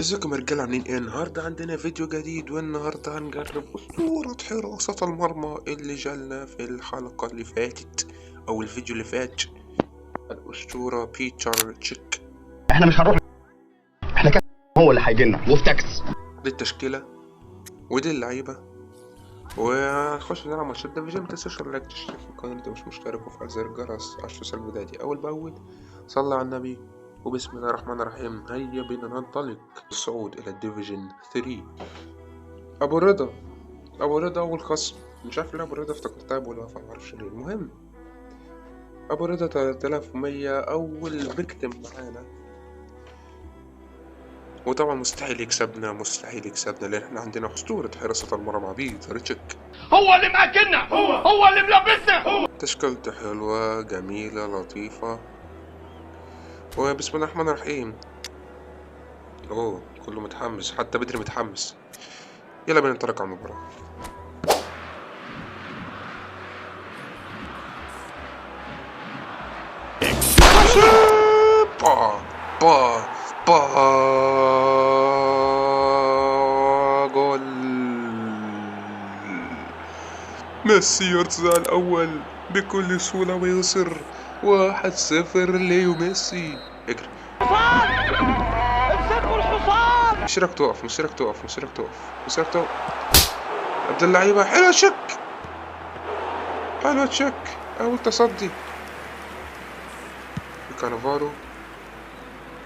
ازيكم يا رجاله، عاملين ايه؟ النهارده عندنا فيديو جديد، والنهارده هنجرب اسطورة حراسة المرمى اللي جالنا في الحلقة اللي فاتت او الفيديو اللي فات، الاسطورة بيتر تشيك. احنا مش هنروح، احنا كده هو اللي هيجي لنا وفي تاكس. دي التشكيلة ودي اللعيبة، وهنخش نلعب ماتشات division. متنساش ال like، تشترك في القناة انت مش مشترك، وفعل زر الجرس عشان توصلك فيديوهاتي اول باول. صلى على النبي وبسم الله الرحمن الرحيم. هيا بنا ننطلق الصعود الى ال division 3. ابو رضا، ابو رضا اول خصم، مش عارف ليه ابو رضا افتكرتها ابو الوفا، معرفش ليه. المهم ابو رضا 3100 اول victim معانا، وطبعا مستحيل يكسبنا، مستحيل يكسبنا لان احنا عندنا اسطورة حراسة المرمى بيتر تشيك. هو اللي مأكلنا، هو اللي ملبسنا، هو. تشكيلته حلوة جميلة لطيفة، وبسم الله الرحمن الرحيم. اوه كله متحمس، حتى بدري متحمس. يلا بينا ننطلق على المباراة. با با با جول. ميسي يرتزع الأول بكل سهولة ويسر. 1-0 ليو ميسي. اجري امسكوا الحصان. مصيرك تقف، مصيرك تقف، مصيرك تقف، مصيرك تقف. عبد اللعيبة حلو تشيك، حلو تشيك، أول تصدي كانافارو.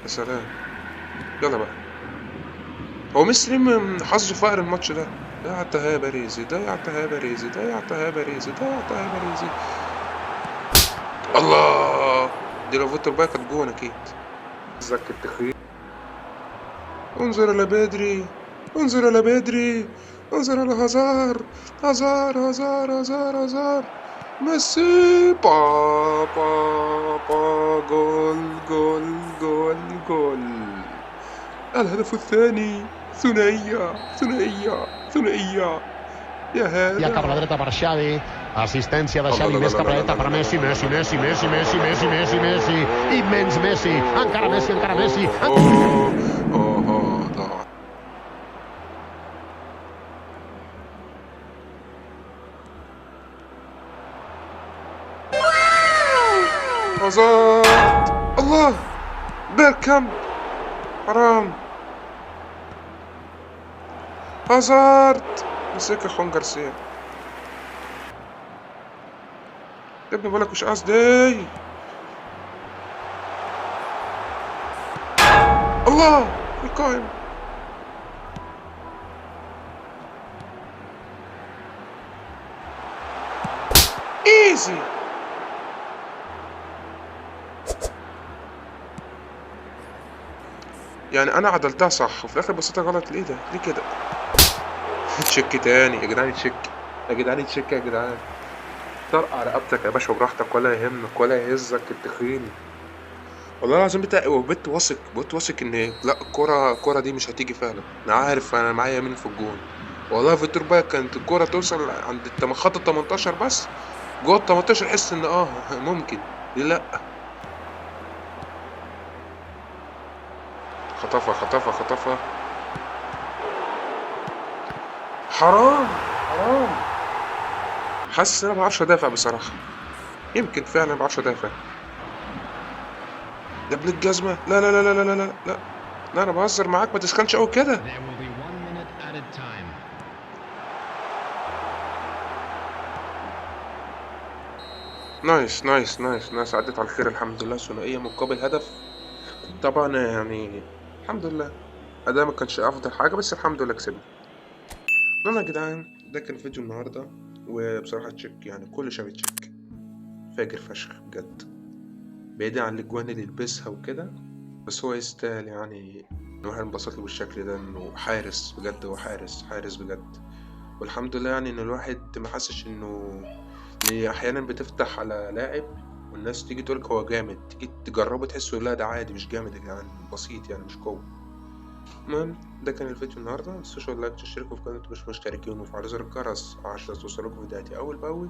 يا سلام. يلا بقى، هو ميسي ليه حظه فقر الماتش ده؟ ضيعتها يا باريزي، ضيعتها يا باريزي، ضيعتها يا باريزي، ضيعتها يا باريزي. الله، دي لو فوت البايك كانت جون اكيد. زك التخيل. انظر الى بدري، انظر الى بدري، انظر الى هازار، هازار هازار هازار هازار. ميسي با با با، جول جول جول جول. الهدف الثاني، ثنائية ثنائية ثنائية. يا هذا. Ja cap a la dreta per Xavi, assistència de Xavi, més cap a la dreta per Messi, Messi, Messi, Messi, Messi, Messi, Messi, Messi, immens Messi, encara Messi, encara Messi. اوه ضاع. هازارد، الله، بيركامب، حرام. هازارد مسك خوان جارسيا. يا ابني بقولك مش قصدي. الله، القائم. ايزي. يعني انا عدلتها صح وفي الاخر بصيتها غلط. ليه ده؟ ليه كده؟ تشيك تاني يا جدعان، تشيك يا جدعان، تشيك يا جدعان. طرقع رقبتك يا باشا وبراحتك، ولا يهمك ولا يهزك التخين. والله العظيم بت واثق، بت واثق ان لا، الكرة دي مش هتيجي فعلا. انا عارف انا معايا مين في الجون. والله في التربة كانت الكرة توصل عند خط ال 18 بس، جوه ال 18 حس ان ممكن، ليه لا؟ خطفها خطفها خطفها. حرام حرام. حاسس ان انا ما بعرفش ادافع بصراحة، يمكن فعلا ما بعرفش ادافع. ده ابن الجزمة. لا لا لا لا لا لا لا لا، انا بهزر معاك، ما تسخنش قوي كده. nice nice nice nice، عدت على خير الحمد لله. ثنائية مقابل هدف، طبعا يعني الحمد لله. اداء ما كانش افضل حاجة، بس الحمد لله كسبنا. المهم يا جدعان، ده كان فيديو النهارده، وبصراحة تشيك يعني كل شبه تشيك فاجر فشخ بجد، بعيد عن الاجوان اللي يلبسها وكده، بس هو يستاهل. يعني الواحد انبسط له بالشكل ده، انه حارس بجد، هو حارس، حارس بجد. والحمد لله يعني ان الواحد ما حسش انه، احيانا بتفتح على لاعب والناس تيجي تقولك هو جامد، تيجي تجربه تحسه لا ده عادي مش جامد يا جدعان، بسيط يعني مش قوي. المهم ده كان الفيديو النهارده، متنسوش ال like، تشتركوا في القناة مش مشتركين، وفعلوا زر الجرس عشان توصلكوا فيديوهاتي اول باول.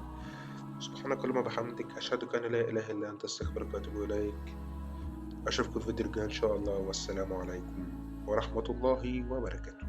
سبحانك اللهم وبحمدك، اشهد ان لا اله الا انت، استغفرك واتوب اليك. اشوفكم في الفيديو الجاي ان شاء الله، والسلام عليكم. ورحمة الله وبركاته.